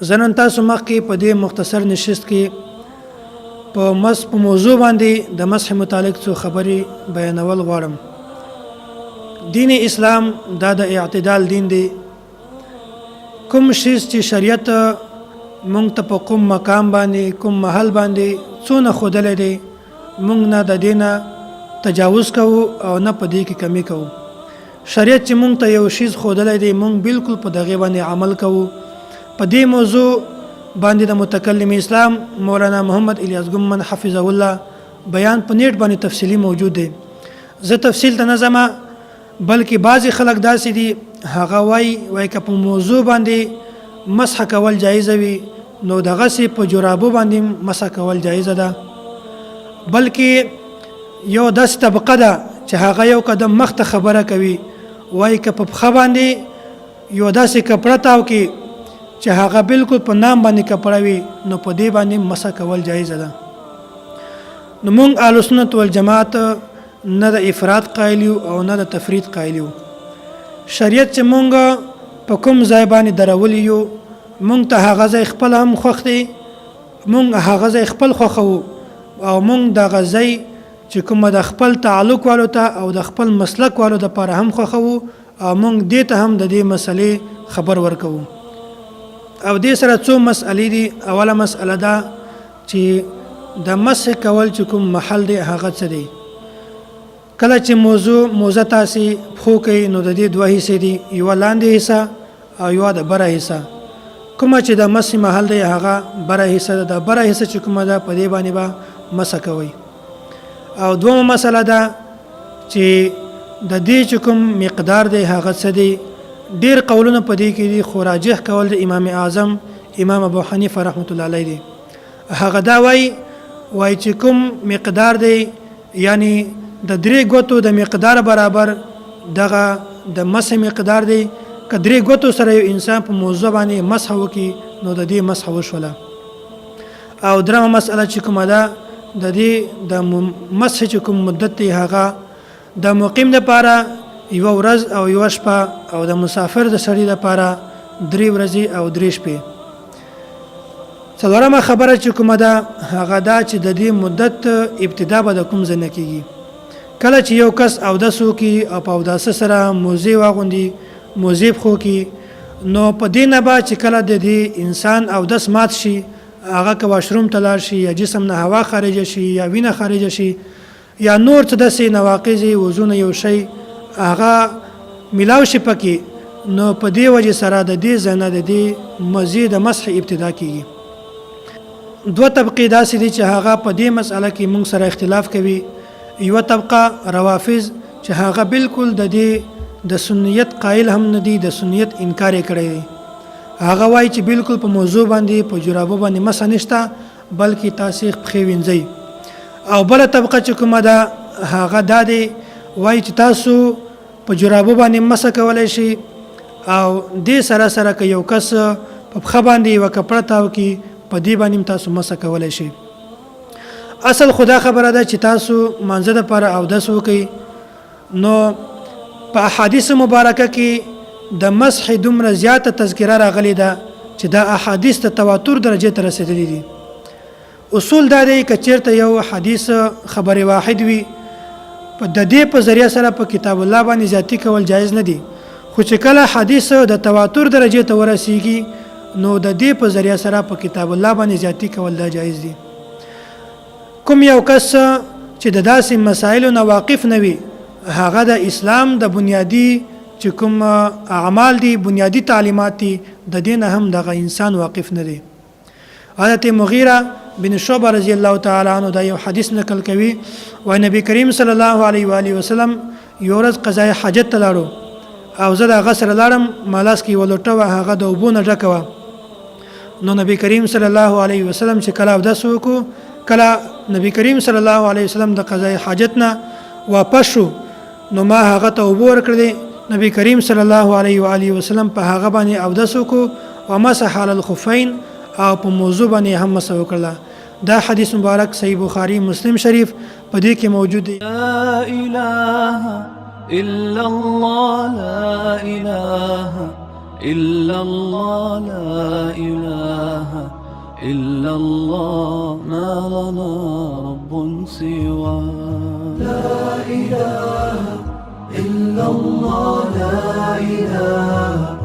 زه نن تاسو مخکې په دې مختصر نشست کې په مس په موضوع باندې د مسح متعلق څو خبرې بیانول غواړم. دین اسلام دا د اعتدال دین دی. کوم شیز چې شریعت مونږ ته په کوم مقام باندې، کوم محل باندې څونه ښودلی دی، مونږ نه د دې نه تجاوز کوو او نه په دې کې کمی کوو. شریعت چې مونږ ته یو شیز ښودلی دی، مونږ بالکل په دغې باندې عمل کوو. په دې موضوع باندې د متکلم اسلام مولانا محمد الیاس ګمن حفظه الله بیان په نیټ باندې تفصیلی موجود دی. زه تفصیل ته نه ځم، بلکې بعضې خلک داسې دي، هغه وایي وایي که په موضوع باندې مسح کول جایزه وي، نو دغسې په جرابو باندې مسح کول جایزه ده. بلکې یو داسې طبقه ده چې هغه یو قدم مخته خبره کوي، وایي که په پښه باندې یو داسې کپړه تاو کې چې هغه بالکل په نام باندې کپړه وي، نو په دې باندې مسح کول جایزه ده. نو مونږ اهل سنت والجماعت نه د افراط قایل یو او نه د تفرید قایل یو. شریعت چې مونږ په کوم ځای باندې درولي یو، مونږ ته هغه ځای خپل هم خوښ دی، مونږ هغه ځای خپل خوښوو، او مونږ دغه ځای چې کومه د خپل تعلق والو ته او د خپل مسلک والو دپاره هم خوښوو، او مونږ دې ته هم د دې مسئلې خبر ورکوو. او دې سره څو مسئلې دي. اوله مسئله دا چې د مسح کول چې کوم محل دی هغه څه دی. کله چې موضوع موزه تاسې پښو کوي، نو د دې دوه حصې دي، یوه لاندې حصه او یوه د بره حصه. کومه چې د مسح محل دی هغه بره حصه ده. د بره حصه چې کومه ده، په دې باندې به مسح کوئ. او دومه مسله ده چې د دې چې کوم مقدار دی هغه څه دی. ډیر قولونه په دې کې دي، خو راجح کول د امام اعظم امام ابو حنیفه رحمت الله علیه دی. هغه دا وایي وایي چې کوم مقدار دی، یعنی د درې ګوتو د مقدار برابر دغه د مسح مقدار دی. که درې ګوتو سره یو انسان په موضوع باندې مسح وکړي، نو د دې مسح وشوله. او درمه مسئله چې کومه ده، د دې د مسح چې کوم مدت دی، هغه د مقیم لپاره یوه ورځ او یوه شپه، او د مسافر د سړي لپاره درې ورځې او درې شپې. څلورمه خبره چې کومه ده، هغه دا چې د دې مدت ابتدا به د کوم ځای نه کېږي. کله چې یو کس اودس وکړي او په اوداسه سره موزې واغوندي، موزې پښو کړي، نو په دې نه به چې کله د دې انسان اودس مات شي، هغه که واشروم ته لاړ شي، یا جسم نه هوا خارجه شي، یا وینه خارجه شي، یا نور څه داسې نواقض وضو نه یو شی هغه ملاو شي پکې، نو په دې وجه سره د دې ځای نه د دې مزې د مسح ابتدا کیږي. دوه طبقې داسې دي چې هغه په دې مسئله کې مونږ سره اختلاف کوي. یوه طبقه روافض چې هغه بالکل د دې د سنیت قایل هم نه دي، د سنیت انکار یې کړی دی. هغه وایي چې بالکل په موضوع باندې، په جرابو باندې مسح نشته، بلکې تاسې پښې وینځئ. او بله طبقه چې کومه ده هغه دا دی، وایي چې تاسو په جرابو باندې مسح کولی شئ، او دې سره سره که یو کس په پښه باندې یوه کپړه تاو کړي، په دې باندې هم تاسو مسح کولی شئ. اصل خو دا خبره ده چې تاسو مانځه دپاره اودس وکړئ. نو په احادیث مبارکه کې د مسح دومره زیاته تذکره راغلې ده چې دا احادیث د تواتر درجې ته رسېدلي دي. اصول دا دی، که چېرته یو حدیث خبر واحد وي، په د دې په ذریعه سره په کتاب الله باندې زیاتی کول جایز نه دي، خو چې کله حدیث د تواتر درجې ته ورسیږي، نو د دې په ذریعه سره په کتاب الله باندې زیاتی کول دا جایز دي. کوم یو کس چې د داسې مسایلو نه واقف نه وي، هغه د اسلام د بنیادي چې کوم اعمال دي، بنیادي تعلیمات دي، د دې نه هم دغه انسان واقف نه دی. حضرت مغیره بن شعبه رضی الله تعالی عنہ دا یو حدیث نقل کوي، وای نبی کریم صلی الله علیه و آله وسلم یو ورځ قضای حاجت ته لاړو، او زه د هغه سره لاړم. ما لاس کې یوه لوټه وه، هغه د اوبو نه ډکه وه. نو نبی کریم صلی الله علیه وسلم چې کله اودس وکړو، کله نبی کریم صلی الله علیه وسلم د قضای حاجت نه واپس شو، نو ما هغه ته اوبه ورکړلې. نبی کریم صلی الله علیه و آله وسلم په هغه باندې اودس وکړو، ومسح علی الخفین، او په موضوع باندې هم مسح وکړله. دا حدیث مبارک صحیح بخاری مسلم شریف په دې کې موجود دی. لا اله الا الله، لا اله الا الله، لا اله إلا الله ما لنا رب سوى لا إله إلا الله لا إله.